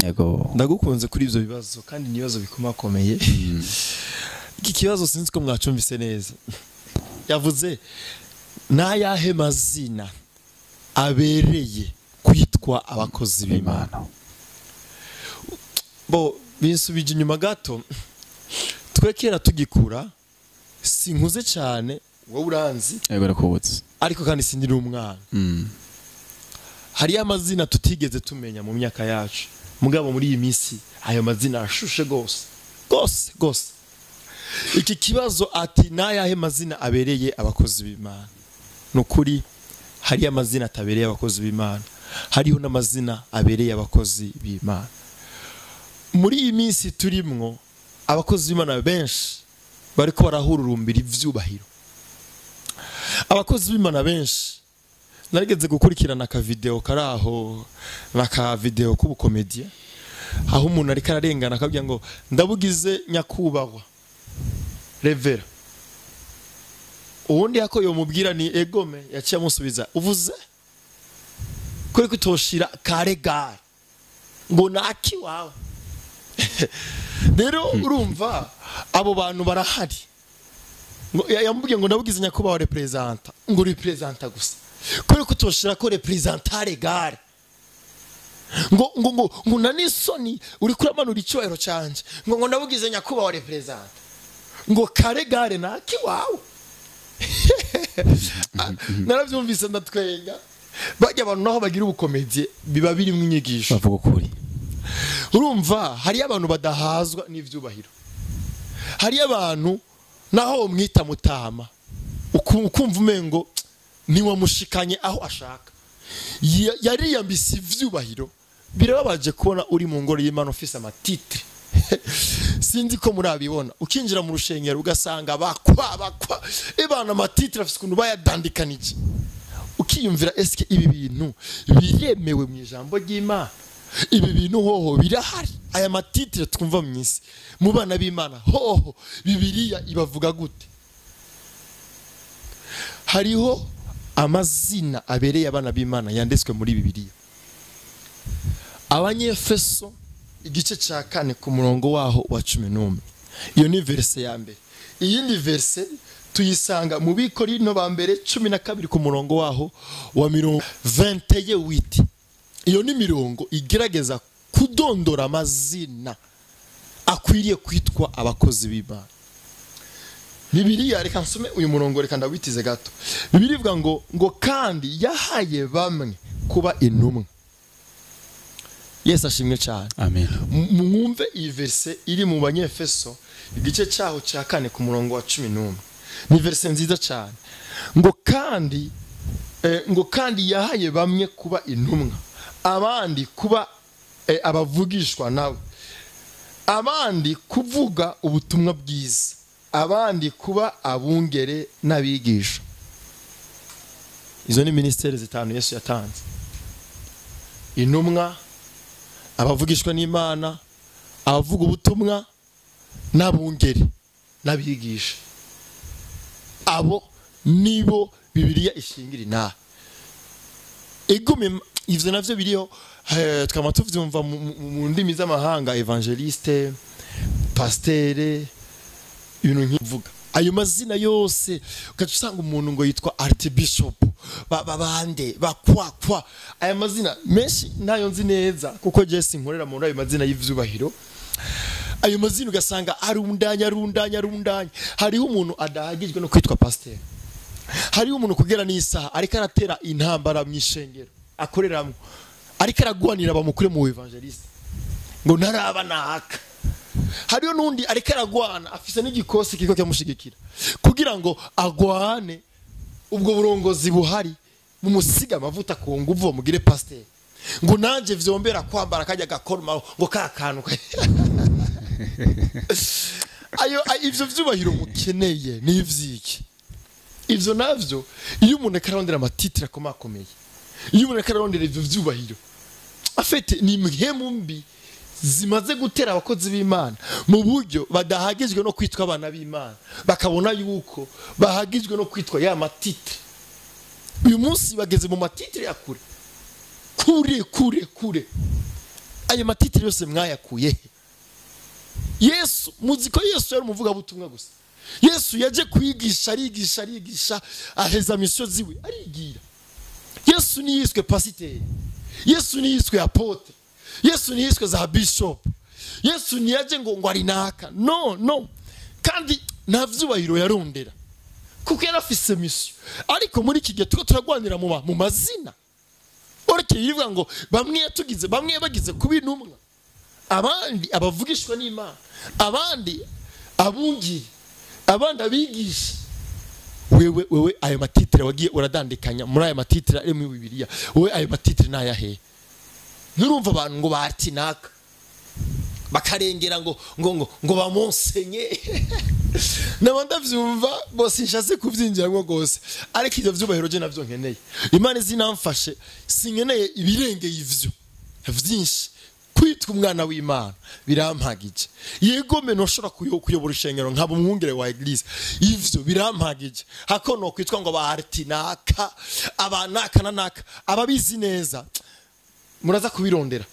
C: Yego,
D: ndagukunze kuri ibyo bibazo kandi ni ibibazo bikomakomeye. Iki kibazo sinzi ko mwacumvise neza. Yavuze n'ayahe mazina abereye kwitwa abakozi b'Imana. Bo binsubije inyuma gato, twe kera tugikura sinkuze cyane, wowe uranzi.
C: Yego, rakubutse.
D: Ariko kandi sindiri umwana. Hari amazina tutigeze tumenya mu myaka yacu, mugabo muri iyi minsi ayo mazina ashushe gose gose gose. Iki kibazo ati n'ayahe mazina abereye abakozi b'Imana, nukuri hari amazina atabereye abakozi b'Imana, hariho n'amazina abereye abakozi b'Imana. Muri iyi minsi turimwo abakozi b'Imana benshi bariko barahururumbira ivyubahiro. Abakozi b'Imana benshi, narigeze gukurikirana ka video karaho, naka video k'ubukomedie, aho umuntu ariko ararengana akabwira ngo ndabugize nyakubahwa revera, uwundi yako yomubwira ni egome, yaciye amusubiza uvuze kuri kutoshira karegare ngo naki wawe. Rero urumva abo bantu barahari. Yamubwiye ngo ndabugize nyakubahwa representa, ngo representa gusa kuri kutoshira ko representa regare, ngo ngo ngo ngo nanisoni uri kuramanura icyubahiro canje, ngo ngo ndabugize nyakubahwa representa, ngo karegare naki wawe. Naravyumvise ndatwenga. Bajya abantu naho bagira ubukomedie biba biri mu nyigisho,
C: bavuga ukuri.
D: Urumva hari abantu badahazwa n'ivyubahiro, hari abantu naho umwita mutama ukumva umengo niwamushikanye aho ashaka, yariyambise ivyubahiro. Birababaje kubona uri mu ngoro y'Imana ufise amatitre. Sinzi ko murabibona, ukinjira mu rushengero ugasanga bakwa bakwa ebana amatitre afise ukuntu bayadandikanije, ukiyumvira eske ibi bintu biremewe mu ijambo ry'Imana? Ibi bintu hoho birahari? Aya matitre twumva mu isi mu bana b'Imana hoho Bibiliya ibavuga gute? Hariho amazina abereye abana b'Imana yanditswe muri Bibiliya. Abanyefeso igice ca 4 ku murongo waho wa 11, iyo ni verse ya mbere. Iyindi verse tuyisanga mu Bikorino ba mbere 12 ku murongo waho wa 28. Iyo ni mirongo igerageza kudondora amazina akwiriye kwitwa abakozi b'Imana. Bibiliya, reka nsome uyu murongo, reka ndawitize gato. Bibiliya ivuga ngo kandi yahaye bamwe kuba intumwa. Yesu ashimwe cyane.
C: Amen.
D: Mwumve iyi verse iri mu Banyefeso igice cyaho cya 4 ku murongo wa 11. Ni verse nziza cyane. Ngo kandi yahaye bamwe kuba intumwa, abandi kuba abavugishwa nawe, abandi kuvuga ubutumwa bwiza, abandi kuba abungere n'abigisha. Izo ni ministeri zitanu Yesu yatanze: intumwa, abavugishwa n'Imana, abavuga ubutumwa, n'abungere n'abigisha. Abo nibo Bibiliya ishingira inaha. Igume ivyo navyo biriho, twama tuvyumva mu ndimi z'amahanga, evangeliste, pasteur, ibintu nk'ivuga. Ayo mazina yose ukaca usanga umuntu ngo yitwa archbishop, babande bakwakwa. Aya mazina menshi ntayo nzi neza kuko Jesse nkorera mu ayo mazina y'ivyubahiro. Ayo mazina ugasanga arundanya arundanya arundanya. Hariho umuntu adahagijwe no kwitwa pasteur, hariho umuntu kugera n'isaha ariko aratera intambara mu ishengero akoreramwo, ariko aragwanira bamukure mu evangeliste ngo ntaraba naka. Hariho nundi ariko aragwana afise n'igikosi kiko cyamushigikira kugira ngo agwane ubwo burongozi buhari bumusiga amavuta ku nguvu mugire pasteur, ngo nanje vyombera kwambara kajya gakorma ngo kakantu. Ayo ivyo vyubahiro mukeneye ni ivyiki? Ivyo navyo iyo umuntu akarondera amatitre akomakomeye, iyo umuntu akarondera ivyo vyubahiro, afete ni impemu mbi zimaze gutera abakozi b'Imana mu buryo badahagijwe no kwitwa abana b'Imana, bakabona yuko bahagijwe no kwitwa ya matitre.
A: Uyu munsi bageze mu matitre ya kure kure kure kure. Ayo matitre yose mwayakuye. Yesu muzi ko Yesu yari umuvuga butumwa gusa. Yesu yaje kwigisha, arigisha, arigisha, aheza mission ziwe, arigira. Yesu ni yiswe pasiteri, Yesu ni yiswe apotre, Yesu ni yiswe za bishop, Yesu ni yaje ngo ari naka. No, no. Kandi nta vyubahiro yarondera kuko yarafise mission. Ariko muri iki gihe tuko turagwanira mu mazina. Oreke yivuga ngo bamwe yatugize, bamwe bagize kuba intumwa, abandi abavugishwa n'Imana, abandi abungiri, abandi abigisha. Wewe ayo matitre wagiye uradandikanya muri ayo matitre ari mu Bibiliya, wewe ayo matitre nayahe? Nurumva abantu ngo batinaka bakarengera ngo ngo ngo ngo bamonsenye. Nabanda vyumva bose nshatse kuvyinjiramo gose, ariko ivyo vyubahiro je navyo nkeneye. Imana izinamfashe, sinkeneye ibirengeye ivyo vyinshi. Kwitwa umwana w'Imana birampagije. Yego me noshobora kuyobora ishengero nkaba umwungere wa eglise, ivyo birampagije. Hako no kwitwa ngo ba artinaka, abanaka nanaka, ababizi neza muraza kubirondera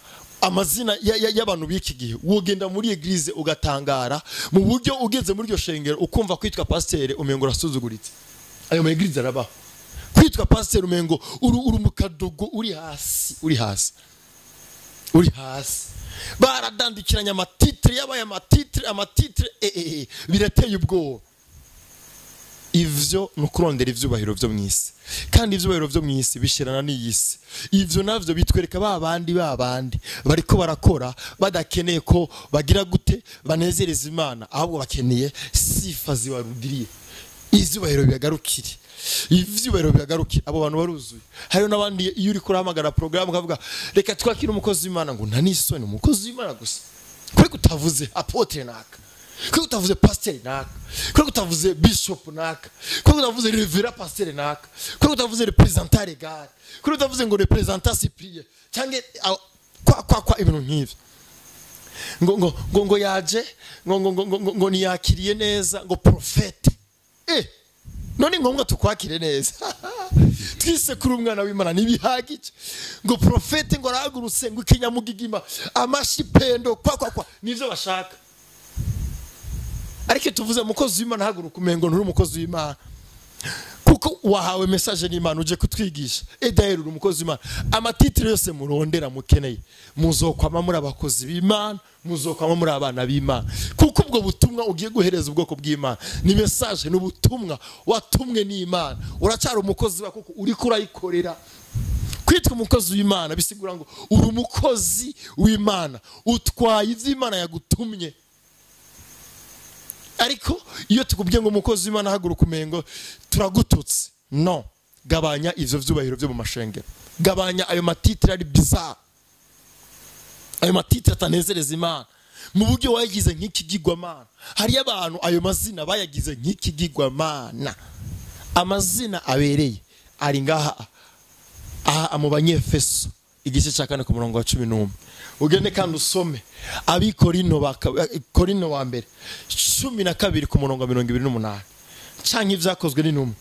A: amazina y'abantu b'iki gihe. Wogenda muri eglise ugatangara mu buryo ugeze muri iryo shengero ukumva kwitwa pasteur umengo urasuzuguritse. Ayo mu eglise arabaho. Kwitwa pasteur umengo uri mu kadogo, uri hasi, uri hasi, uri hasi. Baradandikiranya amatitre yabaye amatitre, amatitre birateye ubwoba. Ivyo nukurondera ivyubahiro vyo mwisi, kandi ivyubahiro vyo mwisi bishirana n'iyisi. Ivyo navyo bitwereka babandi bariko barakora badakeneye ko bagira gute banezereza Imana, ahubwo bakeneye sifa ziwarudiriye, ivyubahiro bibagarukire, ivyubahiro bibagarukire. Abo bantu baruzuye. Hariyo n'abandi iyo uri kurahamagara programme ukavuga reka twakire umukozi w'Imana, ngo nta n'isoni umukozi w'Imana gusa, kuri kutavuze apotre naka, kuri kutavuze pasteur naka, kuri kutavuze bishop naka, kuri kutavuze reverend pasteur naka, kuri kutavuze représentant légal, kuri kutavuze ngo représentant Cyprien cyangwa kwa kwa kwa ibintu nk'ivyo. Ngo ngo ngo ngo yaje ngo ngo ngo ngo ngo niyakiriye neza ngo prophète. None ngombwa tukwakire neza. Twise kuri umwana w'Imana nibihagije. Ngo prophète ngo arahagurutse ngo ikinyamugigima amashi pendo kwa kwa kwa, nivyo bashaka. Ariko tuvuze umukozi w'Imana haguruka umengo nturi umukozi w'Imana, kuko wahawe message n'Imana uje kutwigisha. Edaheru umukozi w'Imana, amatitre yose murondera mukeneye, muzokwama muri abakozi b'Imana, muzokwama muri abana b'Imana, kuko ubwo butumwa ugiye guhereza ubwoko bw'Imana ni message, n'ubutumwa watumwe n'Imana. Uracyari umukozi wa kuko uri kurayikorera. Kwitwa umukozi w'Imana bisigura ngo uri umukozi w'Imana, utwaye ivy'Imana yagutumye. Ariko iyo tukubwiye ngo umukozi w'Imana haguruka umengo turagututse. No, gabanya ivyo vyubahiro vyo mu mashengero, gabanya ayo matitre ari bizarre, ayo matitre atanezereza Imana mu buryo wayigize nk'ikigirwamana. Hari abantu ayo mazina bayagize nk'ikigirwamana. Amazina abereye ari ngaha aha mu Banyefeso igice cya 4 ku murongo wa 11. Ugende kandi usome abikorino Korino wa mbere 12 ku murongo wa 28, canke ivyakozwe n'intumwa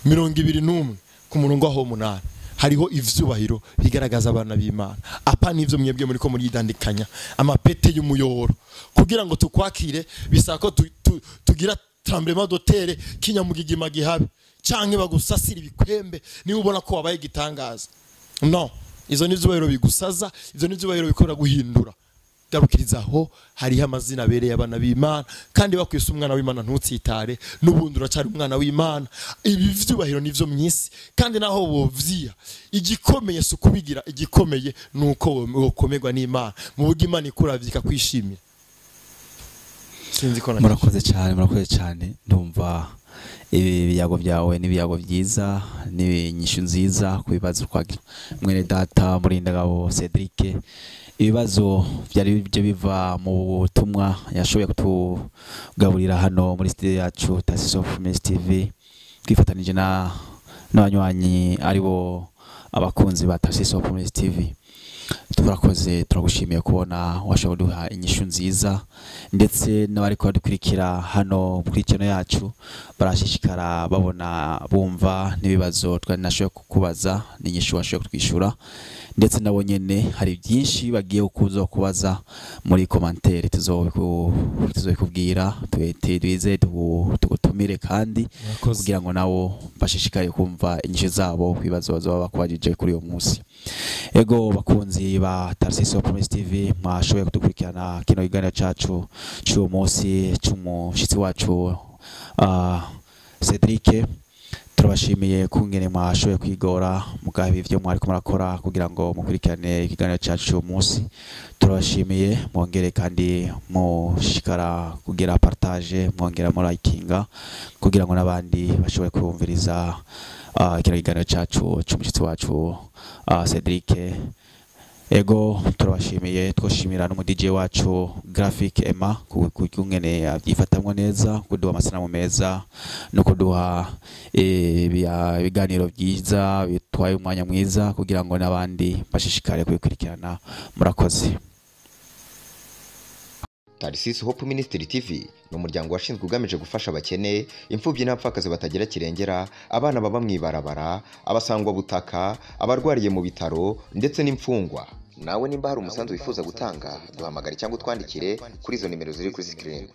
A: 21 ku murongo wa 8. Hariho ivyubahiro bigaragaza abana b'Imana. Apa nivyo mwebwe muri ko muri yidandikanya amapete y'umuyoro kugira ngo tukwakire, bisaba ko tugira tremblement de terre kinyamugigima gihabe, canke bagusasira ibikwembe niba ubona ko wabaye gitangaza. No, izo ni ivyubahiro bigusaza, izo ni ivyubahiro bikora guhindura. Garukiriza aho, hariho amazina abereye abana b'Imana, kandi bakwise umwana w'Imana ntutsitare, n'ubundi uracari umwana w'Imana. Ibi vyubahiro nivyo mwisi, kandi naho bovyiha igikomeye si ukubigira, igikomeye nuko wokomerwa n'Imana mu buryo Imana ikuravyika kwishimira. Sinzi ko
C: murakoze cyane, murakoze cyane. Ndumva ibi biyago byawe n'ibiyago byiza n'inyishu nziza ku bibazo kwa mwene data Murindangabo Cedric. Ibibazo byari byo biva mu butumwa yashoboye kutugaburira hano muri studio yacu Tarsis Hope Ministry TV, twifatanije na n'abanywanyi aribo abakunzi ba Tarsis Hope Ministry TV. Turakoze, turagushimiye kubona washobora kuduha inyishu nziza, ndetse n'abariko badukurikira hano kuri channel yacu barashishikara babona bumva n'ibibazo twari nashoboye kukubaza n'inyishu washoboye kutwishura, ndetse nabo nyene hari byinshi bagiye kuza kubaza muri commentaire, tuzobikubwira, twize tugutumire kandi kugira ngo nabo bashishikare kumva inyishu zabo ku bibazo bazoba bakubajije kuri uyo munsi. Ego bakunzi ba Tarsis Hope Ministry TV, mwashoboye kudukurikirana kino kiganiro cacu cy'uwo munsi cy'umushitsi wacu Cedric. Turabashimiye kungene mwashoboye kwigora mugaha ivyo mwariko murakora kugira ngo mukurikirane ikiganiro cacu cy'uwo munsi. Turabashimiye, mwongere kandi mushikara kugira partage, mwongera murayikinga kugira ngo n'abandi bashobore kumviriza kino kiganiro cacu cy'umushitsi wacu Cedric. Ego turabashimiye, twoshimira n'umu DJ wacu Graphic Emma kungene abyifatamwo neza, kuduha amasanamu meza no kuduha ibiganiro byiza bitwaye umwanya mwiza kugira ngo n'abandi bashishikare kubikurikirana. Murakoze.
B: Tarsis Hope Ministry TV ni umuryango washinzwe ugamije gufasha abakene, imfubyi n'abapfakazi batagira kirengera, abana baba mu ibarabara, abasangwa butaka, abarwariye mu bitaro ndetse n'imfungwa. Nawe nimba hari umusanzu wifuza gutanga, duhamagare cyangwa utwandikire kuri izo nimero ziri kuri screen.